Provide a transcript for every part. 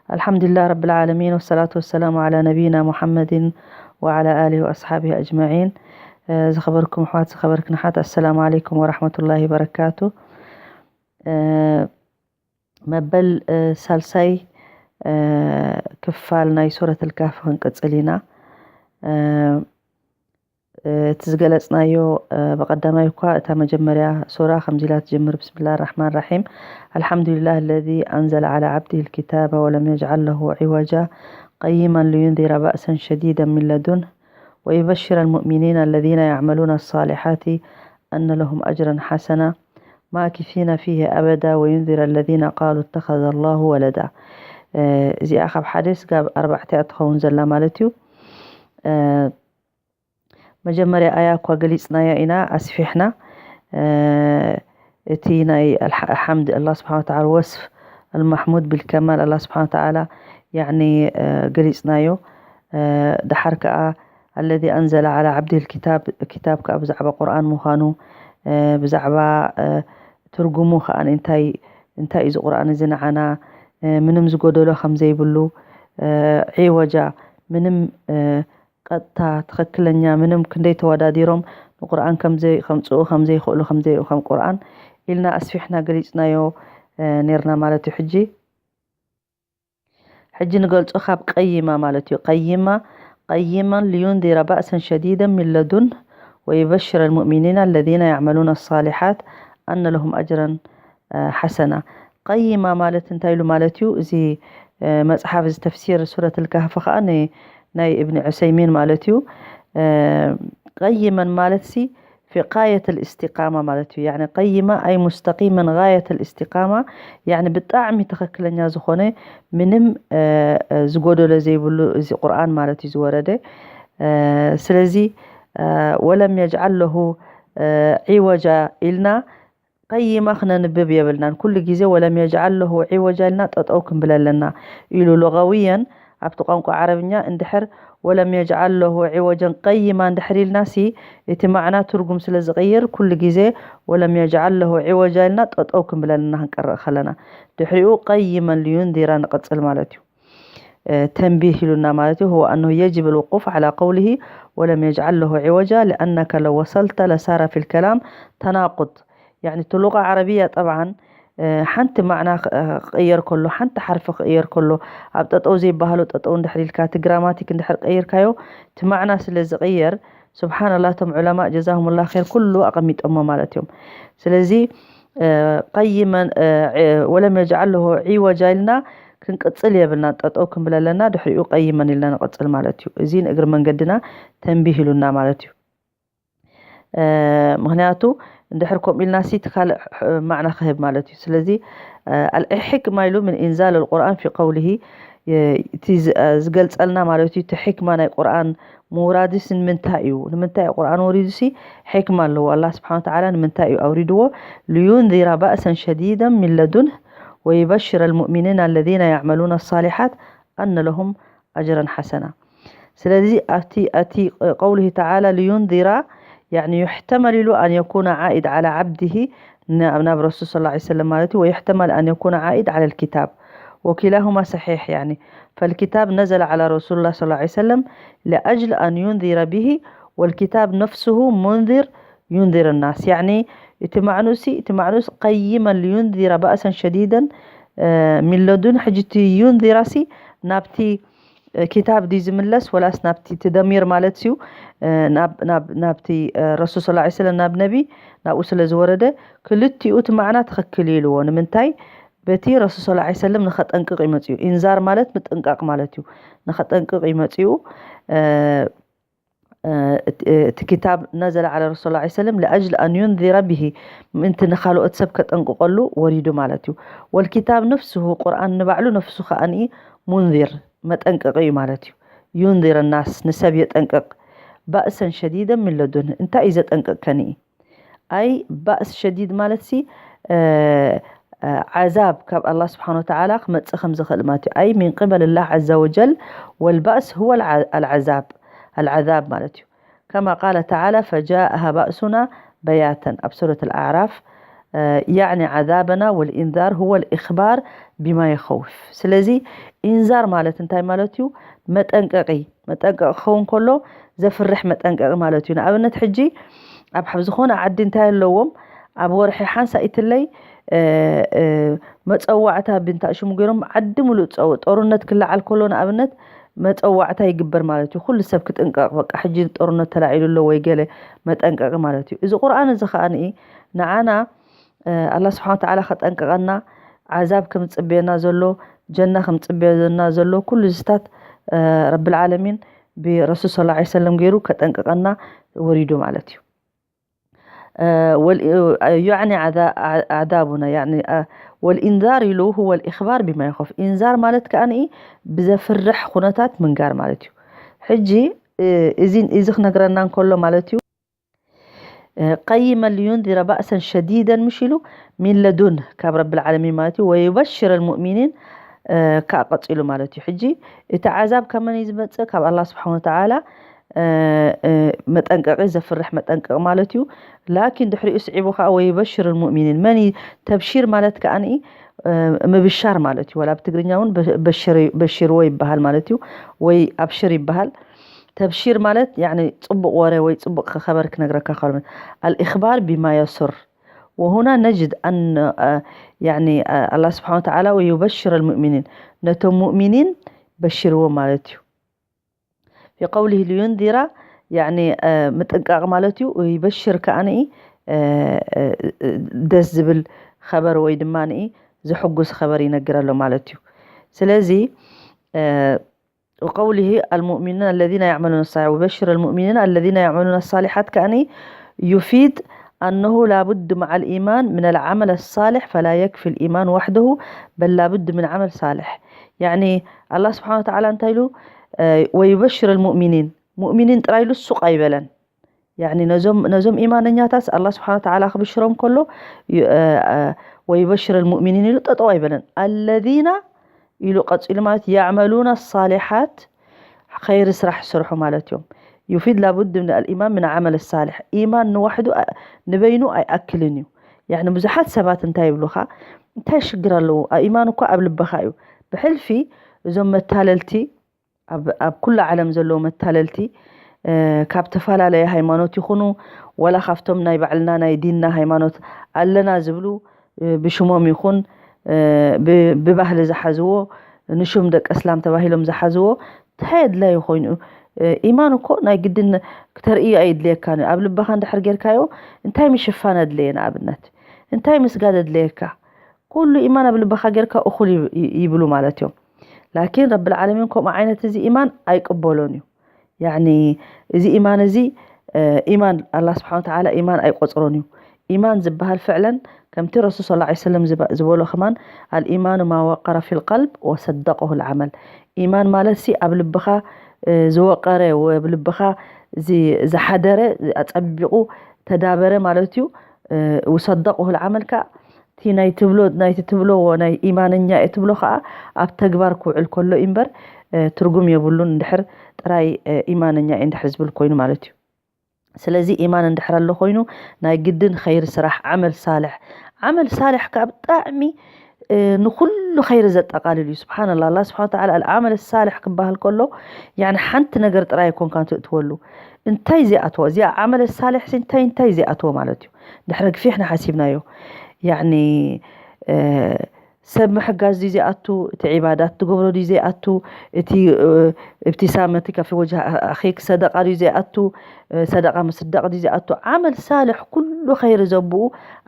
الحمد لله رب العالمين، والصلاة والسلام على نبينا محمد وعلى آله وأصحابه أجمعين. ዝኸበርኩም ኣሕዋት፣ ዝኸበርክን ኣሓት፣ ኣሰላሙ ዓለይኩም ወራሕመቱላሂ ወበረካቱ። መበል ሳልሳይ ክፋል ናይ ሱረት ኣልካህፍ ክንቅጽል ኢና። እቲ ዝገለጽናዮ ብቐዳማይ እኳ እታ መጀመርያ ሱራ ከምዚ ኢላ ትጀምር፣ ብስምላህ ራሕማን ራሒም። الحمد لله الذي أنزل على عبده الكتاب ولم يجعل له عوجا قيما لينذر بأسا شديدا من لدنه ويبشر المؤمنين الذين يعملون الصالحات أن لهم أجرا حسنا ماكثين فيه أبدا وينذر الذين قالوا اتخذ الله ولدا. እዚኣ ካብ ሓደ ስጋብ ኣርባዕተ እያ ትኸውን ዘላ ማለት እዩ። መጀመርያ ኣያ እኳ ገሊጽናዮ ኢና ኣስፊሕና። እቲ ናይ ሓምድ ኣላ ስብሓን ወተዓላ፣ ወስፍ ኣልማሕሙድ ብልከማል ኣላ ስብሓን ወተዓላ ያኒ ገሊጽናዮ። ድሓር ከኣ الذي أنزل على عبده الكتاب، ክታብ ከኣ ብዛዕባ ቁርኣን ምዃኑ፣ ብዛዕባ ትርጉሙ ከኣ እንታይ እንታይ እዩ እዚ ቁርኣን እዚ ንዓና ምንም ዝጎደሎ ከም ዘይብሉ፣ ዒወጃ ምንም ቀጥታ ትኽክለኛ ምንም ክንደይ ተወዳዲሮም ንቁርኣን ከምዘይ ከምጽኡ ከምዘይኽእሉ ከምዘይ ከም ቁርኣን ኢልና ኣስፊሕና ገሊጽናዮ ነርና ማለት እዩ። ሕጂ ሕጂ ንገልጾ ካብ ቀይማ ማለት እዩ። ቀይማ ቀይማን لينذر بأسا شديدا من لدنه ويبشر المؤمنين الذين يعملون الصالحات أن لهم أجرا حسنا። ቀይማ ማለት እንታይ ኢሉ ማለት እዩ? እዚ መጽሓፍ እዚ ተፍሲር ሱረት ኣልካህፍ ከኣ ናይ እብኒ ዑሰይሚን ማለት እዩ። ቀይመን ማለት ሲ في غاية الاستقامة ማለት እዩ። يعني قيما أي مستقيما غاية الاستقامة، يعني ብጣዕሚ ትኽክለኛ ዝኾነ ምንም ዝጎደሎ ዘይብሉ እዚ ቁርኣን ማለት እዩ ዝወረደ። ስለዚ ولم يجعل له عوجا ኢልና ቀይማ ክነንብብ የብልናን። ኩሉ ግዜ ولم يجعل له عوجا ኢልና ጠጠው ክንብል ኣለና ኢሉ ሉጋውየን ኣብቲ ቋንቋ ዓረብኛ እንድሕር ولم يجعل له عوجا قيما እንድሕር ኢልና ሲ እቲ ማዕና ትርጉም ስለ ዝቕይር ኩሉ ግዜ ولم يجعل له عوجا ኢልና ጠጠው ክንብል ኣለና ክንቀርእ ከለና። ድሕሪኡ قيما لينذر ንቕጽል ማለት እዩ። ተንቢህ ኢሉና ማለት እዩ። هو أنه يجب الوقوف على قوله ولم يجعل له عوجا لأنك لو وصلت لصار في الكلام تناقض يعني ትሉቃ ዓረብያ ጠብዓን ሓንቲ ማዕና ክቕየር ከሎ ሓንቲ ሓርፊ ክቕየር ከሎ ኣብ ጠጠው ዘይበሃሎ ጠጠው እንድሕር ኢልካ እቲ ግራማቲክ እንድሕር ቀይርካዮ እቲ ማዕና ስለ ዝቕየር ስብሓንላ እቶም ዑለማ ጀዛሁምላ ር ኩሉ ኣቐሚጦሞ ማለት እዮም። ስለዚ ቀይመን ولم يجعل له عوجا ኢልና ክንቅጽል የብልና ጠጠው ክንብል ኣለና ድሕሪኡ ቀይመን ኢልና ንቕጽል ማለት እዩ። እዚ ንእግሪ መንገድና ተንቢህ ኢሉና ማለት እዩ። ምክንያቱ እንድሕር ከምኡ ኢልና ሲ እቲ ካልእ ማዕና ክህብ ማለት እዩ። ስለዚ ኣልሕክማ ኢሉ ምን ኢንዛል ኣልቁርኣን ፊ ቀውሊሂ እቲ ዝገልፀልና ማለት እዩ። እቲ ሕክማ ናይ ቁርኣን ምውራድስ ንምንታይ እዩ? ንምንታይ እዩ ቁርኣን ወሪዱሲ? ሕክማ ኣለዎ። ኣላ ስብሓን ወተዓላ ንምንታይ እዩ ኣውሪድዎ? ሊዩንዚራ ባእሰን ሸዲደን ሚን ለዱንህ ወዩበሽረ ልሙእሚኒን ኣለዚነ ያዕመሉን ኣሳሊሓት ኣነ ለሁም ኣጅረን ሓሰና። ስለዚ ኣብቲ እቲ ቀውሊሂ ተዓላ ሊዩንዚራ يعني يحتمل له أن يكون عائد على عبده ናብ ረሱል صلى الله عليه وسلم ማለት እዩ። ويحتمل أن يكون عائد على الكتاب وكلاهما صحيح يعني فالكتاب نزل على رسول الله صلى الله عليه وسلم لأجل أن ينذر به والكتاب نفسه منذر ينذر الناس يعني እቲ ማዕኑሲ እቲ ማዕኑስ ቀይመን ሊዩንዚራ ባእሰን ሸዲደን ሚን ለዱን ሕጂ እቲ ዩንዚራ ሲ ናብቲ ክታብ ድዩ ዝምለስ ወላስ ናብቲ እቲ ደሚር ማለት እዩ ናብቲ ረሱል صلى الله عليه وسلم ናብ ነቢ ናብኡ ስለ ዝወረደ ክልቲኡ እቲ ማዕና ትኽክል ኢልዎ። ንምንታይ በቲ ረሱል صلى الله عليه وسلم ንኸጠንቅቕ ይመፅኡ። ኢንዛር ማለት ምጥንቃቕ ማለት እዩ። ንኸጠንቅቕ ይመፅኡ። እቲ ክታብ ነዘለ على رسول الله صلى الله عليه وسلم لأجل أن ينذر به ምእንቲ ንኻልኦት ሰብ ከጠንቅቐሉ ወሪዱ ማለት እዩ። والكتاب نفسه ቁርኣን ንባዕሉ ነፍሱ ከኣ منذر መጠንቀቒ እዩ ማለት እዩ። ينذر الناس ንሰብ የጠንቅቕ። ባእሰን ሸዲደን ሚን ለዱንህ እንታይ እዩ ዘጠንቅቕ ከንኢ? ኣይ ባእስ ሸዲድ ማለት ሲ ዓዛብ ካብ ኣላ ስብሓን ወተዓላ ክመፅእ ከም ዝኽእል ማለት እዩ። ኣይ ሚን ቅበል ላህ ዓዘ ወጀል ወልባእስ هو العذاب العذاب ማለት እዩ። كما قال تعالى فجاءها بأسنا بياتا ኣብ ሱረት الأعراف يعني عذابنا والإنذار هو الإخبار ቢማ የኸውፍ። ስለዚ ኢንዛር ማለት እንታይ ማለት እዩ? መጠንቀቒ። መጠንቀቒ ክኸውን ከሎ ዘፍርሕ መጠንቀቒ ማለት እዩ። ንኣብነት ሕጂ ኣብ ኣብ ዝኾነ ዓዲ እንታይ ኣለዎም? ኣብ ወርሒ ሓንሳ ኢትለይ መፀዋዕታ ብንታ ሽሙ ገይሮም ዓዲ ሙሉእ ፀው ጦርነት ክለዓል ከሎ ንኣብነት መፀዋዕታ ይግበር ማለት እዩ። ኩሉ ሰብ ክጥንቀቕ፣ በቃ ሕጂ ጦርነት ተላዒሉ ኣሎ ወይ ገለ መጠንቀቒ ማለት እዩ። እዚ ቁርኣን እዚ ከኣ ንዓና ኣላ ስብሓን ተዓላ ከጠንቅቐና፣ ዓዛብ ከም ዝፅበየና ዘሎ፣ ጀና ከም ዝፅበየና ዘሎ ኩሉ ዝታት ረብል ዓለሚን ብረሱል ስለ ላ ሰለም ገይሩ ከጠንቅቐና ወሪዱ ማለት እዩ። ዩዕኒ ኣዕዛቡና ወልኢንዛር ኢሉ ሁወ ልእኽባር ቢማ ይኸፍ። ኢንዛር ማለት ከኣ ብዘፍርሕ ኩነታት ምንጋር ማለት እዩ። ሕጂ እዚ ክነግረና እንከሎ ማለት እዩ ቀይመን ሊዩንዚረ ባእሰን ሸዲደን ምሽ ኢሉ ሚን ለዱን ካብ ረብል ዓለሚን ማለት እዩ። ወዩበሽር ልሙእሚኒን ከዓ ቀፂሉ ማለት እዩ። ሕጂ እቲ ዓዛብ ካብ መን እዩ ዝመፅእ? ካብ ኣላ ስብሓን ወተዓላ መጠንቀቂ ዘፍርሕ መጠንቀቂ ማለት እዩ። ላኪን ድሕሪኡ ስዒቡ ከዓ ወዩበሽር ልሙእሚኒን መን እዩ? ተብሺር ማለት ከዓ ምብሻር ማለት እዩ። ወላ ብትግርኛ እውን በሽርዎ ይበሃል ማለት እዩ፣ ወይ ኣብሽር ይበሃል። ተብሺር ማለት ያኒ ጽቡቕ ወረ ወይ ጽቡቕ ኸበር ክነግረካ ከሎ ኣልእኽባር ቢማ የሱር። وهنا نجد أن يعني الله سبحانه وتعالى ويبشر المؤمنين ነቶም ሙእሚኒን በሽርዎ ማለት እዩ። في قوله لينذر يعني ምጥንቃቕ ማለት እዩ። ይበሽር ከኣ ደስ ዝብል ኸበር ወይ ድማ ዘሕጉስ ኸበር ይነግር ኣሎ ማለት እዩ። ስለዚ وقوله المؤمنون الذين يعملون الصالحات وبشر المؤمنين الذين يعملون الصالحات كأني يفيد أنه لا بد مع الإيمان من العمل الصالح فلا يكفي الإيمان وحده بل لا بد من عمل صالح يعني الله سبحانه وتعالى እንታይ ኢሉ ويبشر المؤمنين ሙእሚኒን ጥራይ ኢሉ ሱቕ ኣይበለን። ያኒ ነዞም ነዞም ኢማነኛታስ ኣላ ስብሓን ወተዓላ ክብሽሮም ከሎ ወይበሽር ልሙእሚኒን ኢሉ ጠጠው ኣይበለን። ኣለዚና ኢሉ ቀፂሉ ማለት ያዕመሉና ሳሊሓት ኸይሪ ስራሕ ዝሰርሑ ማለት እዮም። ዩፊድ ላቡድ ምን ኣልኢማን ምን ዓመል ሳሊሕ። ኢማን ንዋሕዱ ንበይኑ ኣይኣክልን እዩ። ያኒ ብዙሓት ሰባት እንታይ ይብሉኻ? እንታይ ሽግር ኣለዎ? ኢማን እኮ ኣብ ልብኻ እዩ። ብሕልፊ እዞም መታለልቲ ኣብ ኩላ ዓለም ዘለዉ መታለልቲ ካብ ተፈላለየ ሃይማኖት ይኹኑ ወላ ካብቶም ናይ ባዕልና ናይ ዲንና ሃይማኖት ኣለና ዝብሉ ብሽሞም ይኹን ብባህሊ ዝሓዝዎ ንሹም ደቂ እስላም ተባሂሎም ዝሓዝዎ እንታይ ኣድላዩ ኮይኑ? ኢማን እኮ ናይ ግድን ክተርእዮ ኣይድልየካን እዩ። ኣብ ልብኻ እንድሕር ጌርካዮ እንታይ ምሽፋን ኣድለየ? ንኣብነት እንታይ ምስጋድ ኣድለየካ? ኩሉ ኢማን ኣብ ልብኻ ጌርካ እኹል ይብሉ ማለት እዮም። ላኪን ረብል ዓለሚን ከምኡ ዓይነት እዚ ኢማን ኣይቅበሎን እዩ። ያኒ እዚ ኢማን እዚ ኢማን ኣላ ስብሓን ወተዓላ ኢማን ኣይቆፅሮን እዩ። ኢማን ዝበሃል ፍዕለን ከምቲ ረሱል ስለ ላ ሰለም ዝበሎ ከማን ኣልኢማኑ ማ ወቀረ ፊ ልቀልብ ወሰደቀሁ ልዓመል። ኢማን ማለት ሲ ኣብ ልብኻ ዝወቀረ ኣብ ልብኻ ዝሓደረ ኣፀቢቑ ተዳበረ ማለት እዩ። ወሰደቀሁ ልዓመል ከዓ እቲ ናይ ትብሎ ናይቲ ትብሎ ናይ ኢማነኛ እየ ትብሎ ከዓ ኣብ ተግባር ክውዕል ከሎ እዩ እምበር ትርጉም የብሉን እንድሕር ጥራይ ኢማነኛ እየ እንድሕር ዝብል ኮይኑ ማለት እዩ። ስለዚ ኢማን እንድሕር ኣሎ ኮይኑ ናይ ግድን ኸይር ስራሕ ዓመል ሳልሕ ዓመል ሳልሕ ከዓ ብጣዕሚ ንኩሉ ኸይር ዘጠቃልል እዩ። ስብሓንላ ኣላ ስብሓን ተዓላ ኣልዓመል ሳልሕ ክበሃል ከሎ ያኒ ሓንቲ ነገር ጥራይ ኣይኮንካን ትእትወሉ እንታይ እዚኣትዎ እዚኣ ዓመል ሳልሕ እንታይ እንታይ እዚኣትዎ ማለት እዩ። ድሕረ ግፊሕ ንሓሲብናዮ ያኒ ሰብ ምሕጋዝ ድዩ ዘይኣቱ? እቲ ዒባዳት ትገብሮ ድዩ ዘይኣቱ? እቲ እብቲሳመትካ ፊ ወጅህ ኣኺክ ሰደቃ ድዩ ዘይኣቱ? ሰደቃ ምስዳቅ ድዩ ዘይኣቱ? ዓመል ሳልሕ ኩሉ ኸይሪ ዘብኡ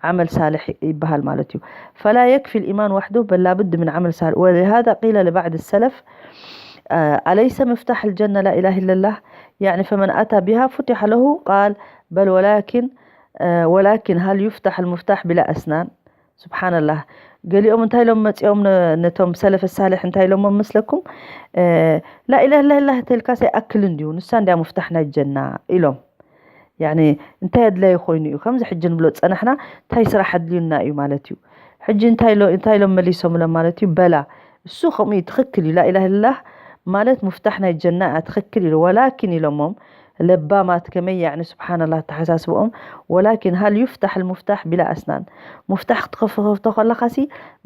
ዓመል ሳልሕ ይበሃል ማለት እዩ። ፈላ የክፊ ልኢማን ዋሕዱ በል ላብድ ምን ዓመል ሳልሕ ወሊሃዛ ቂለ ልባዕድ ሰለፍ ኣለይሰ ምፍታሕ ልጀነ ላኢላህ ኢለላህ ያኒ ፈመን ኣታ ቢሃ ፉቲሐ ለሁ ቃል በል ወላኪን ወላኪን ሃል ዩፍታሕ ልሙፍታሕ ቢላ ኣስናን ስብሓንላህ። ገሊኦም እንታይ ኢሎም መፂኦም ነቶም ሰለፍ ሳልሕ እንታይ ኢሎሞም መስለኩም? ላኢላህ ላኢላህ ተልካስ ኣይኣክልን ድዩ ንሳ እንድያ ሙፍታሕ ናይ ጀና ኢሎም። ያኒ እንታይ ኣድላይ ኮይኑ እዩ ከምዚ ሕጂ ንብሎ ዝፀናሕና እንታይ ስራሕ ኣድልዩና እዩ ማለት እዩ። ሕጂ እንታይ ኢሎም መሊሶምሎም ማለት እዩ? በላ እሱ ከምኡ እዩ ትኽክል እዩ ላኢላህ ኢላላህ ማለት ሙፍታሕ ናይ ጀና እያ ትኽክል ኢሉ ወላኪን ኢሎሞም ለባማት ከመይ ያዕኒ ስብሓንላ ኣተሓሳስብኦም። ወላኪን ሃል ዩፍታሕ ልሙፍታሕ ቢላ ኣስናን፣ ሙፍታሕ ክትኸፍቶ ከለኻሲ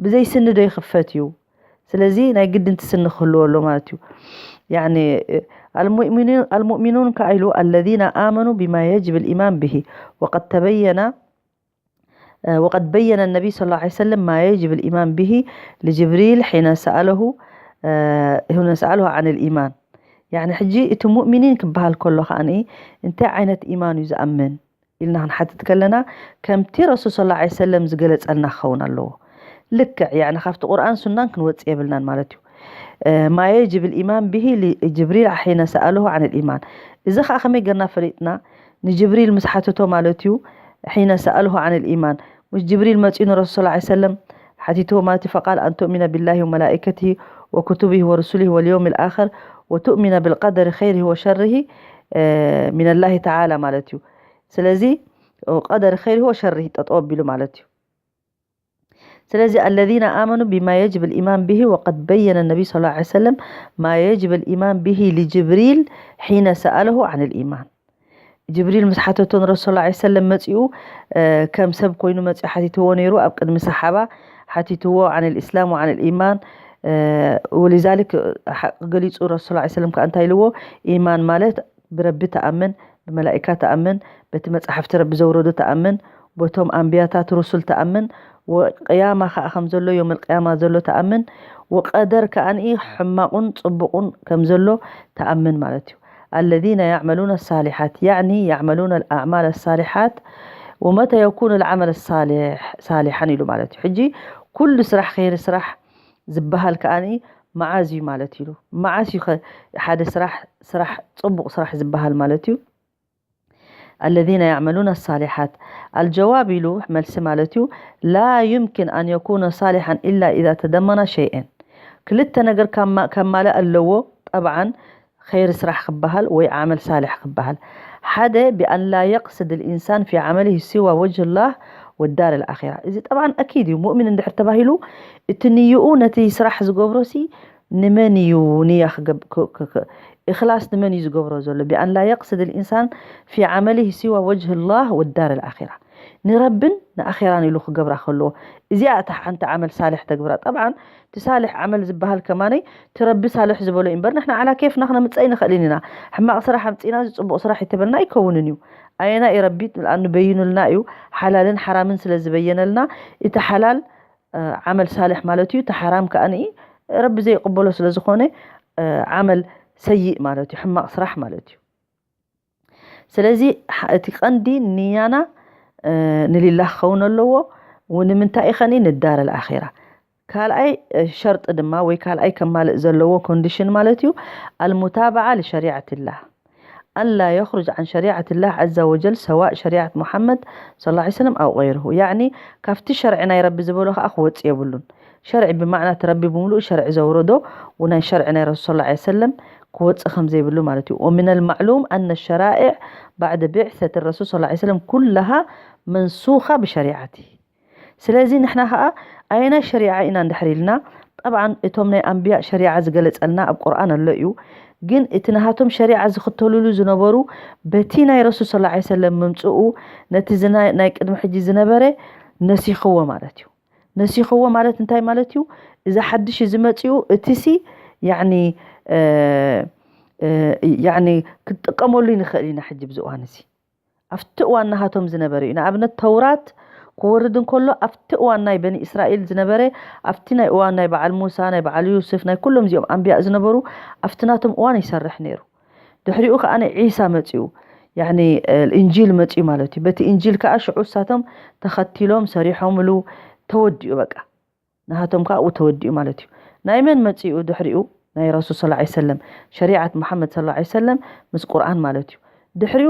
ብዘይ ስኒ ዶ ይኽፈት እዩ? ስለዚ ናይ ግድን ትስኒ ክህልዎ ኣሎ ማለት እዩ። ያዕኒ ኣልሙእሚኑን ከኣ ኢሉ፣ الذين آمنوا بما يجب الإيمان به وقد تبين وقد بين النبي صلى الله عليه وسلم ما يجب الإيمان به لجبريل حين سأله حين سأله عن الإيمان. ያዕኒ ሕጂ እቲ ሙእሚኒን ክበሃል ከሎ ከኣኒ እንታይ ዓይነት ኢማን እዩ ዝኣምን ኢልና ክንሓትት ከለና፣ ከምቲ ረሱል ሰለላሁ ዐለይሂ ወሰለም ዝገለጸልና ክኸውን ኣለዎ። ልክዕ ያዕኒ ካብቲ ቁርኣን ሱናን ክንወጽእ የብልናን ማለት እዩ። ما يجب الإيمان به لجبريل حين سأله عن الإيمان. እዚ ኸኣ ከመይ ገርና ፈሊጥና? ንጅብሪል ምስ ሓተቶ ማለት እዩ። حين سأله عن الإيمان፣ ምስ ጅብሪል መጺኡ ንረሱል ሰለላሁ ዐለይሂ ወሰለም ሓቲትዎ ማለት እዩ። فقال أن تؤمن بالله وملائكته وكتبه ورسله واليوم الآخر وتؤمن بالقدر خيره وشره من الله تعالى ማለት እዩ። ስለዚ ቀደር خيره وشره ጠጠው ኣቢሉ ማለት እዩ። ስለዚ الذين آمنوا بما يجب الإيمان به وقد بين النبي صلى الله عليه وسلم ما يجب الإيمان به لجبريل حين سأله عن الإيمان. ጅብሪል ምስ ሓተቶ ንረሱል ሰለላሁ ዐለይሂ ወሰለም መጺኡ ከም ሰብ ኮይኑ መጺኡ ሓቲትዎ ነይሩ። ኣብ ቅድሚ ሰሓባ ሓቲትዎ عن الإسلام وعن الإيمان ولذلك ሓቂ ገሊጹ ረሱል ሰለላሁ ዐለይሂ ወሰለም ከኣ እንታይ ኢልዎ? ኢማን ማለት ብረቢ ተኣምን፣ ብመላኢካ ተኣምን፣ በቲ መጻሕፍቲ ረቢ ዘውረዶ ተኣምን፣ በቶም ኣንብያታት ሩሱል ተኣምን፣ ወቅያማ ከኣ ከም ዘሎ ዮም ልቅያማ ዘሎ ተኣምን፣ ወቀደር ከኣኒ ሕማቁን ጽቡቁን ከም ዘሎ ተኣምን ማለት እዩ። الذين يعملون الصالحات يعني يعملون الأعمال الصالحات ومتى يكون العمل الصالح صالحا ኢሉ ማለት እዩ። ሕጂ ኩሉ ስራሕ ኸይሪ ስራሕ ዝበሃል ከኣኒ መዓዝ እዩ ማለት ኢሉ። መዓዝ እዩ ኸ ሓደ ስራሕ ስራሕ ጽቡቅ ስራሕ ዝበሃል ማለት እዩ? الذين يعملون الصالحات الجواب ኢሉ መልሲ ማለት እዩ لا يمكن أن يكون صالحا إلا إذا تضمن شيئين ክልተ ነገር ከማልእ ኣለዎ። ጠብዓን ኸይሪ ስራሕ ክበሃል ወይ ዓመል ሳልሕ ክበሃል ሓደ بأن لا يقصد الإنسان في عمله سوى وجه الله والدار الآخرة። እዚ ጠብዓን ኣኪድ እዩ። ሙእሚን እንድሕር ተባሂሉ እቲ ንይኡ ነቲ ስራሕ ዝገብሮሲ ንመን እዩ ንያ ክገብ- ክ- ክ- ክ- إخلاص ንመን እዩ ዝገብሮ ዘሎ? بأن لا يقصد الإنسان في عمله سوى وجه الله والدار الآخرة ንረብን ንኣኼራን ኢሉ ክገብራ ከለዎ እዚኣ እታ ሓንቲ ዓመል ሳልሕ ተግብራ። ጠብዓን እቲ ሳልሕ ዓመል ዝበሃል ከማነይ እቲ ረቢ ሳልሕ ዝበሎ እዩ እምበር ንሕና ዓላ ኬፍና ክነምፀእ ንኽእል ኢና። ሕማቕ ስራሕ ኣምፂና እዚ ፅቡቕ ስራሕ ይተበልና ኣይከውንን እዩ። ኣየና እዩ ረቢ ንበይኑልና እዩ ሓላልን ሓራምን ስለ ዝበየነልና እቲ ሓላል ዓመል ሳልሕ ማለት እዩ። እቲ ሓራም ከኣ ረቢ ዘይቅበሎ ስለ ዝኾነ ዓመል ሰይእ ማለት እዩ፣ ሕማቕ ስራሕ ማለት እዩ። ስለዚ እቲ ቀንዲ ንያና ንሊላህ ክኸውን ኣለዎ። ንምንታይ ኢኸኒ ንዳር ኣልኣኺራ። ካልኣይ ሸርጢ ድማ ወይ ካልኣይ ከማልእ ዘለዎ ኮንዲሽን ማለት እዩ ኣልሙታባዓ ልሸሪዓትላህ ኣላ የኽሩጅ ዓን ሸሪዓትላህ ዓዘ ወጀል ሰዋእ ሸሪዓት ሙሓመድ ሰለላሁ ዐለይሂ ወሰለም ኣው ገይርሁ ያዕኒ ካብቲ ሸርዒ ናይ ረቢ ዝበሎ ከዓ ክወፅእ የብሉን። ሸርዒ ብማዕና እቲ ረቢ ብምሉእ ሸርዒ ዘውረዶ ናይ ሸርዒ ናይ ረሱል ሰለላሁ ዐለይሂ ወሰለም ክወፅእ ከም ዘይብሉ ማለት እዩ። ومن المعلوم أن الشرائع بعد بعثة الرسول صلى الله عليه وسلم كلها منسوخة بشريعته ስለዚ ንሕና ከዓ ኣየናይ ሸሪዓ ኢና እንድሕር ኢልና ጠብዓን እቶም ናይ ኣንብያ ሸሪዓ ዝገለፀልና ኣብ ቁርኣን ኣሎ እዩ። ግን እቲ ናሃቶም ሸሪዓ ዝኽተሉሉ ዝነበሩ በቲ ናይ ረሱል ሰለላሁ ዐለይሂ ወሰለም ምምፅኡ ነቲ ናይ ቅድሚ ሕጂ ዝነበረ ነሲኽዎ ማለት እዩ። ነሲኽዎ ማለት እንታይ ማለት እዩ? እዚ ሓድሽ እዚ መፂኡ እቲሲ ያዕኒ ያዕኒ ክትጥቀመሉ ንኽእል ኢና ሕጂ ብዚ እዋን እዚ ኣብቲ እዋን ናሃቶም ዝነበረ እዩ። ንኣብነት ተውራት ክወርድ እንከሎ ኣብቲ እዋን ናይ በኒ እስራኤል ዝነበረ ኣብቲ ናይ እዋን ናይ በዓል ሙሳ ናይ በዓል ዩስፍ ናይ ኩሎም እዚኦም ኣንብያ ዝነበሩ ኣብቲ ናቶም እዋን ይሰርሕ ነይሩ። ድሕሪኡ ከዓ ናይ ዒሳ መፅኡ ያኒ እንጂል መፅኡ ማለት እዩ። በቲ እንጂል ከዓ ሽዑ እሳቶም ተኸቲሎም ሰሪሖምሉ ተወዲኡ በቃ ናሃቶም ከዓ ተወዲኡ ማለት እዩ። ናይ መን መፅኡ ድሕሪኡ ናይ ረሱል ሰለላሁ ዐለይሂ ወሰለም ሸሪዓት መሓመድ ሰለላሁ ዐለይሂ ወሰለም ምስ ቁርኣን ማለት እዩ። ድሕሪኡ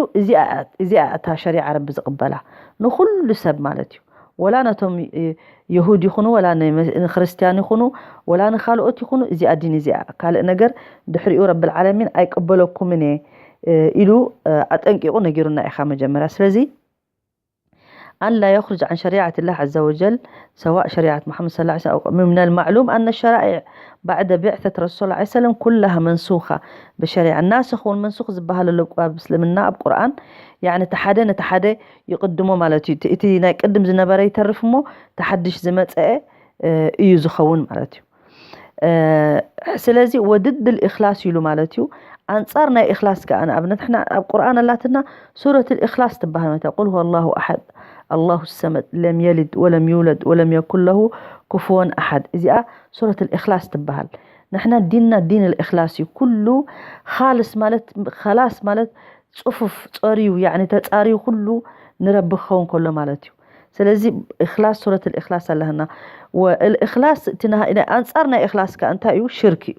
እዚኣ እታ ሸሪዓ ረቢ ዝቕበላ ንኹሉ ሰብ ማለት እዩ። ወላ ነቶም የሁድ ይኹኑ ወላ ንክርስትያን ይኹኑ ወላ ንካልኦት ይኹኑ እዚኣ ዲን እዚኣ ካልእ ነገር ድሕሪኡ ረብል ዓለሚን ኣይቅበለኩምን እየ ኢሉ ኣጠንቂቑ ነጊሩና ኢኻ መጀመርያ። ስለዚ أن لا يخرج عن شريعة الله عز وجل، سواء شريعة محمد صلى الله عليه وسلم أو، من المعلوم أن الشرائع بعد بعثة رسول صلى الله عليه وسلم كلها منسوخة بالشريعة. الناسخ والمنسوخ ዝበሃል ኣሎ ኣብ እስልምና ኣብ ቁርኣን፣ ያዕኒ እቲ ሓደ ነቲ ሓደ ይቕድሞ ማለት እዩ። እቲ ናይ ቅድም ዝነበረ ይተርፍ እሞ እቲ ሓድሽ ዝመፀአ እዩ ዝኸውን ማለት እዩ። ስለዚ ወድድ ልእክላስ ኢሉ ማለት እዩ። ኣንጻር ናይ እክላስ ከኣ ንኣብነት ሕና ኣብ ቁርኣን ኣላትና ሱረት ልእክላስ ትበሃል ማለት ቁል ሁወ ላሁ ኣሓድ ኣላሁ ሰመድ ለም የልድ ወለም ይውለድ ወለም የኩን ለሁ ኩፍወን ኣሓድ። እዚኣ ሱረት ልእክላስ ትበሃል። ንሕና ዲንና ዲን ልእክላስ እዩ። ኩሉ ካልስ ማለት ከላስ ማለት ጽፉፍ ጸርዩ ያኒ ተጻርዩ ኩሉ ንረቢ ክኸውን ከሎ ማለት እዩ። ስለዚ እክላስ ሱረት ልእክላስ ኣለህና። ወእልእክላስ እቲ ኣንጻር ናይ እክላስ ከ እንታይ እዩ? ሽርክ እዩ።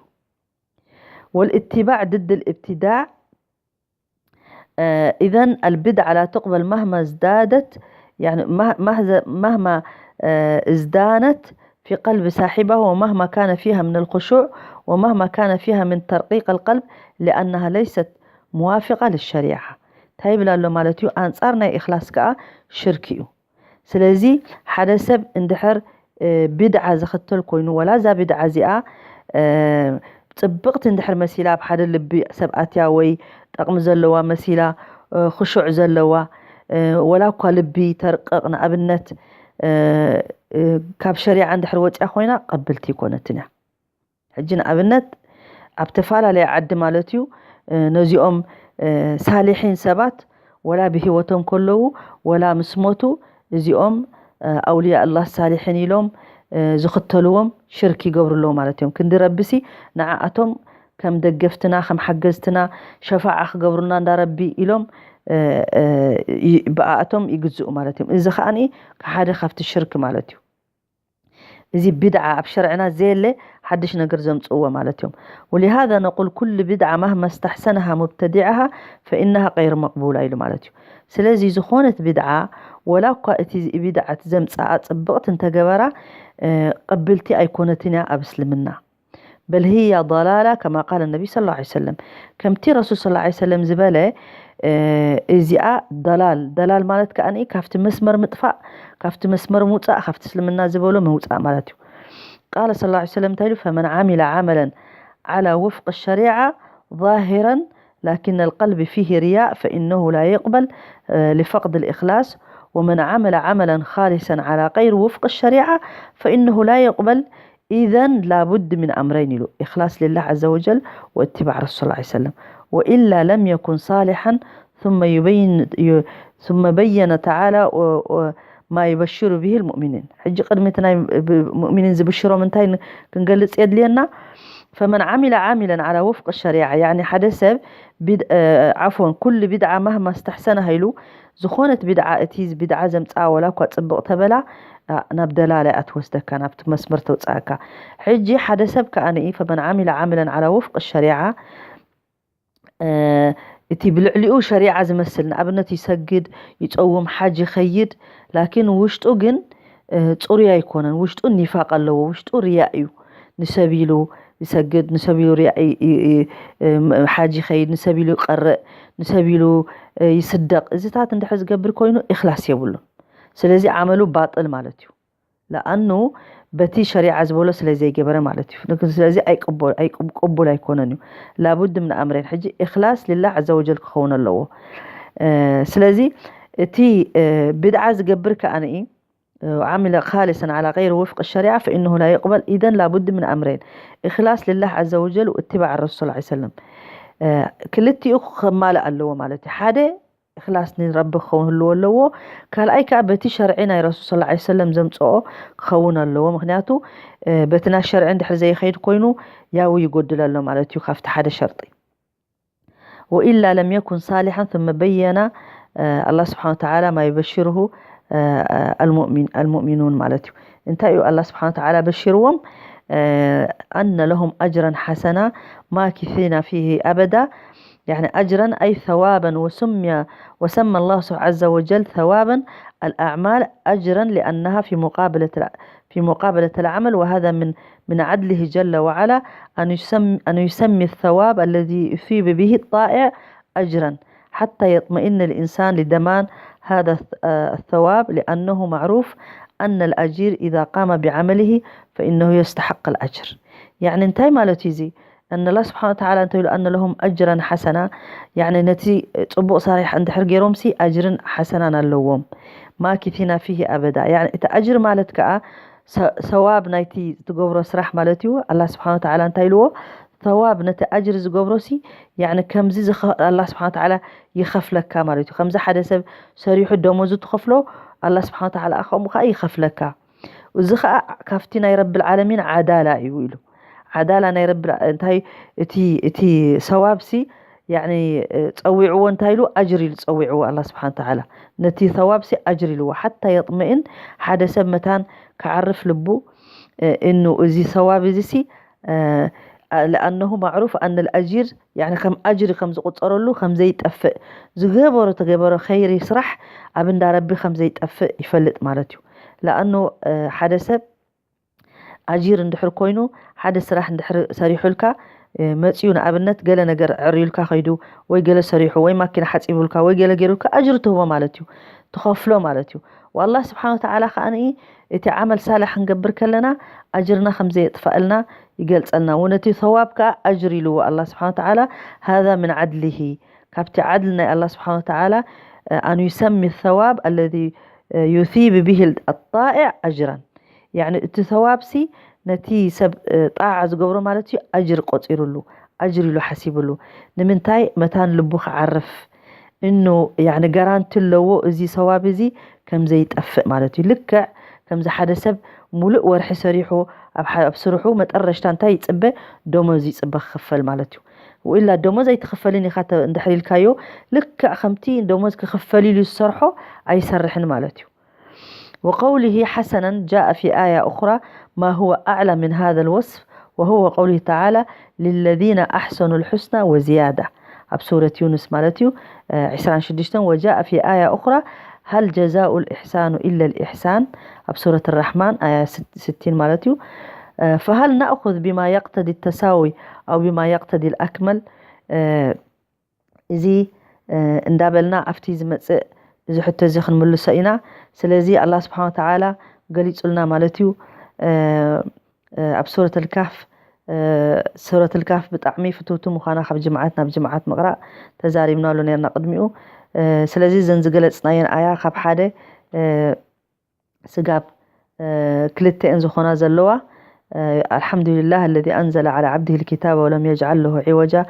والاتباع ضد الابتداع. إذن البدعة لا تقبل مهما ازدادت، يعني مهما ازدانت في قلب صاحبها، ومهما كان فيها من الخشوع، ومهما كان فيها من ترقيق القلب، لأنها ليست موافقة للشريعة. እንታይ ይብል ኣሎ ማለት እዩ? ኣንጻር ናይ እኽላስ ከኣ ሽርክ እዩ። ስለዚ ሓደ ሰብ እንድሕር ብድዓ ዝኽተል ኮይኑ፣ ወላ እዛ ብድዓ እዚኣ ጽብቕቲ እንድሕር መሲላ ኣብ ሓደ ልቢ ሰብ ኣትያ ወይ ጠቕሚ ዘለዋ መሲላ፣ ክሹዕ ዘለዋ፣ ወላ እኳ ልቢ ተርቅቕ፣ ንኣብነት ካብ ሸሪዓ እንድሕር ወፅያ ኮይና ቀብልቲ ይኮነትን እያ። ሕጂ ንኣብነት ኣብ ተፈላለየ ዓዲ ማለት እዩ፣ ነዚኦም ሳሊሒን ሰባት ወላ ብህይወቶም ከለዉ ወላ ምስ ሞቱ እዚኦም ኣውልያ ኣላህ ሳሊሒን ኢሎም ዝኽተልዎም ሽርክ ይገብሩ ኣለዉ ማለት እዮም። ክንዲ ረቢሲ ንዓኣቶም ከም ደገፍትና ከም ሓገዝትና ሸፋዓ ክገብሩና እንዳ ረቢ ኢሎም ብኣኣቶም ይግዝኡ ማለት እዮም። እዚ ከዓኒ ሓደ ካብቲ ሽርክ ማለት እዩ። እዚ ቢድዓ ኣብ ሸርዕና ዘየለ ሓድሽ ነገር ዘምጽእዎ ማለት እዮም። ولهذا نقول كل بدعة مهما استحسنها مبتدعها فإنها غير مقبولة ኢሉ ማለት እዩ። ስለዚ ዝኾነት ቢድዓ ወላ እኳ እቲ ቢድዓ እቲ ዘምጽኣ ጽብቕቲ እንተገበራ ቅብልቲ ኣይኮነትን እያ ኣብ እስልምና። بل هي ضلالة كما قال النبي صلى الله عليه وسلم ከምቲ ረሱል صلى الله عليه وسلم ዝበለ እዚኣ ضلال ضلال ማለት ከኣ ካብቲ መስመር ምጥፋእ ካብቲ መስመር ምውፃእ ካብቲ እስልምና ዝበሎ ምውፃእ ማለት እዩ። قال صلى الله عليه وسلم እንታይ ኢሉ فمن عمل عملا على وفق الشريعة ظاهرا لكن القلب فيه رياء فإنه لا يقبل لفقد الإخلاص ومن عمل عملا خالصا على غير وفق الشريعة فإنه لا يقبل إذن لا بد من أمرين ኢሉ إخلاص لله عز وجل واتباع رسول صلى الله عليه وسلم وإلا لم يكن صالحا ثم يبين ثم بين تعالى ما يبشر به المؤمنين ሕጂ ቅድሚ እቲ ናይ ሙእሚኒን ዝብሽሮም እንታይ ክንገልጽ የድልየና فمن عمل عملا على وفق الشريعة يعني ሓደ ሰብ عفوا كل بدعة مهما استحسنها ኢሉ ዝኾነት ቢድዓ እቲ ቢድዓ ዘምፅኣ ወላ እኳ ፅብቕ ተበላ ናብ ደላላ እያ ትወስደካ ናብቲ መስመር ተውፅኣካ። ሕጂ ሓደ ሰብ ከኣ ንኢ فمن عمل عملا على وفق الشريعة እቲ ብልዕሊኡ ሸሪዓ ዝመስል ንኣብነት ይሰግድ ይፀውም ሓጅ ይኸይድ ላኪን ውሽጡ ግን ፅሩይ ኣይኮነን። ውሽጡ ኒፋቅ ኣለዎ። ውሽጡ ርያ እዩ። ንሰብ ኢሉ ይሰግድ ንሰብ ኢሉ ሓጅ ይኸይድ ንሰብ ኢሉ ይቀርእ ንሰብ ኢሉ ይስደቕ እዚታት እንድሕር ዝገብር ኮይኑ ኢኽላስ የብሉን። ስለዚ ዓመሉ ባጥል ማለት እዩ። ለኣኑ በቲ ሸሪዓ ዝበሎ ስለ ዘይገበረ ማለት እዩ። ስለዚ ቅቡል ኣይኮነን እዩ። ላቡድ ምን ኣምሬን ሕጂ ኢኽላስ ልላህ ዓዘ ወጀል ክኸውን ኣለዎ። ስለዚ እቲ ብድዓ ዝገብር ከኣ ንኢ عمل خالصا على غير وفق الشريعة فإنه لا يقبل إذن لابد من أمرين إخلاص لله عز وجل واتباع الرسول صلى الله عليه وسلم ክልቲኡ ክማልእ ኣለዎ ማለት እዩ። ሓደ እክላስ ንረቢ ክኸውን ህልዎ ኣለዎ። ካልኣይ ከዓ በቲ ሸርዒ ናይ ረሱል ስለ ላ ሰለም ዘምፅኦ ክኸውን ኣለዎ። ምክንያቱ በቲ ናይ ሸርዒ እንድሕር ዘይኸይድ ኮይኑ ያው ይጎድል ኣሎ ማለት እዩ ካብቲ ሓደ ሸርጢ። وإلا لم يكن صالحا ثم بين الله سبحانه وتعالى ما يبشره المؤمن المؤمنون ማለት እዩ። እንታይ እዩ ኣላ ስብሓን ተዓላ በሽርዎም? أن لهم أجرا حسنا ماكثين فيه أبدا يعني أجرا أي ثوابا وسمي وسمى الله عز وجل ثوابا الأعمال أجرا لأنها في مقابلة في مقابلة العمل وهذا من من عدله جل وعلا أن يسمي, أن يسمي الثواب الذي يثيب به الطائع أجرا حتى يطمئن الإنسان لضمان هذا الثواب لأنه معروف أن الأجير إذا قام بعمله فإنه يستحق الأجر. يعني እንታይ ማለት እዩ እዚ? أن الله سبحانه وتعالى እንታይ ኢሉ? أن لهم أجرا حسنا. يعني ነቲ ጽቡቕ ስራሕ እንድሕር ገይሮም ሲ ኣጅርን ሓሰናን ኣለዎም። ማኪቲና ፊሂ ኣበዳ። يعني እቲ ኣጅር ማለት ከኣ ሰዋብ ናይቲ ትገብሮ ስራሕ ማለት እዩ። ኣላ ስብሓን ወተዓላ እንታይ ኢልዎ? ሰዋብ ነቲ ኣጅር ዝገብሮ ሲ ያኒ ከምዚ ኣላ ስብሓን ወተዓላ ይኸፍለካ ማለት እዩ። ከምዚ ሓደ ሰብ ሰሪሑ ደሞዙ ትኸፍሎ ኣላ ስብሓን ወተዓላ ከምኡ ከዓ ይኸፍለካ። እዚ ከዓ ካብቲ ናይ ረብል ዓለሚን ዓዳላ እዩ ኢሉ። ዓዳላ ናይ ረብል እንታይ እቲ እቲ ሰዋብ ሲ ያኒ ጸዊዕዎ እንታይ ኢሉ ኣጅር ኢሉ ጸዊዕዎ ኣላ ስብሓን ወተዓላ ነቲ ሰዋብ ሲ ኣጅር ኢልዎ ሓታ የጥመኢን ሓደ ሰብ መታን ክዓርፍ ልቡ እኑ እዚ ሰዋብ እዚ ሲ ለኣነሁ ማዕሩፍ ኣነ ልኣጂር ያኒ ከም ኣጅሪ ከም ዝቁፀረሉ ከም ዘይጠፍእ ዝገበሮ ተገበሮ ኸይሪ ስራሕ ኣብ እንዳ ረቢ ከም ዘይጠፍእ ይፈልጥ ማለት እዩ። ለኣኑ ሓደ ሰብ ኣጂር እንድሕር ኮይኑ ሓደ ስራሕ እንድሕር ሰሪሑልካ መፅዩ ንኣብነት ገለ ነገር ዕርዩልካ ከይዱ ወይ ገለ ሰሪሑ ወይ ማኪና ሓፂቡልካ ወይ ገለ ገይሩልካ ኣጅሪ ትህቦ ማለት እዩ። ትኸፍሎ ማለት እዩ። ወኣላህ ስብሓን ወተዓላ ከዓ እቲ ዓመል ሳልሕ ክንገብር ከለና ኣጅርና ከም ዘየጥፋእልና ይገልፀልና። ወነቲ ሰዋብ ከዓ ኣጅር ኢልዎ ኣላ ስብሓን ወተዓላ ሃዛ ምን ዓድሊሂ ካብቲ ዓድል ናይ ኣላ ስብሓን ወተዓላ ኣን ዩሰሚ ሰዋብ ኣለዚ ዩሲብ ብሂ ኣጣዕ ኣጅራን ያኒ እቲ ሰዋብ ሲ ነቲ ሰብ ጣዓ ዝገብሮ ማለት እዩ ኣጅር ቆፂሩሉ ኣጅር ኢሉ ሓሲብሉ። ንምንታይ መታን ልቡ ክዓርፍ እኑ ያኒ ጋራንቲ ኣለዎ እዚ ሰዋብ እዚ ከም ዘይጠፍእ ማለት እዩ። ልክዕ ከምዚ ሓደ ሰብ ሙሉእ ወርሒ ሰሪሑ ኣብ ስርሑ መጠረሽታ እንታይ ይፅበ? ደሞዝ ይፅበ ክኽፈል ማለት እዩ። ወኢላ ደሞዝ ኣይትኽፈልን ኢኻ እንድሕር ኢልካዮ ልክዕ ከምቲ ደሞዝ ክኽፈል ኢሉ ዝሰርሖ ኣይሰርሕን ማለት እዩ። وقوله حسنا جاء في آية أخرى ما هو أعلى من هذا الوصف وهو قوله تعالى للذين أحسنوا الحسنى وزيادة ኣብ ሱረት ዩንስ ማለት እዩ። ዕስራን ሽዱሽተን وجاء في آية أخرى هل جزاء الإحسان إلا الإحسان ኣብ ሱረት الرحمن آية ስትين ማለት እዩ። فهل نأخذ بما يقتضي التساوي أو بما يقتضي الأكمل እዚ እንዳበልና ኣብቲ ዝመፅእ እዚ ሕቶ እዚ ክንምልሶ ኢና። ስለዚ ኣላ ስብሓን ወተዓላ ገሊፁልና ማለት እዩ። ኣብ ሱረት ልካፍ ሱረት ልካፍ ብጣዕሚ ፍትውቲ ምዃና ካብ ጅምዓት ናብ ጅምዓት ምቕራእ ተዛሪብናሉ ነርና ቅድሚኡ። ስለዚ እዘን ዝገለፅናየን ኣያ ካብ ሓደ ስጋብ ክልተኤን ዝኾና ዘለዋ الحمد لله الذي أنزل على عبده الكتاب ولم يجعل له عوجا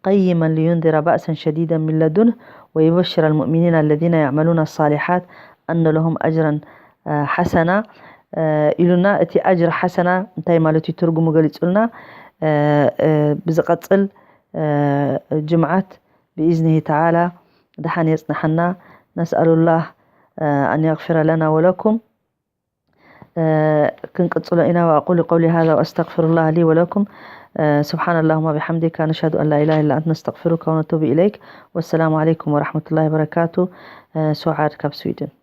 قيما لينذر بأسا شديدا من لدنه ويبشر المؤمنين الذين يعملون الصالحات أن لهم أجرا حسنا ኢሉና። እቲ ኣጅር ሓሰና እንታይ ማለት እዩ ትርጉሙ ገሊፁልና። ብዝቐፅል ጅምዓት ብኢዝኒሂ ተዓላ ደሓን የፅንሐና። ነስኣሉላህ ኣን የግፊረ ለና ወለኩም። ክንቅፅሎ ኢና። وأقول قولي هذا وأستغفر الله لي ولكم. سبحان اللهم وبحمدك نشهد أن لا إله إلا أنت نستغفرك ونتوب إليك. والسلام عليكم ورحمة الله وبركاته. ሱዓድ ካብ ስዊድን።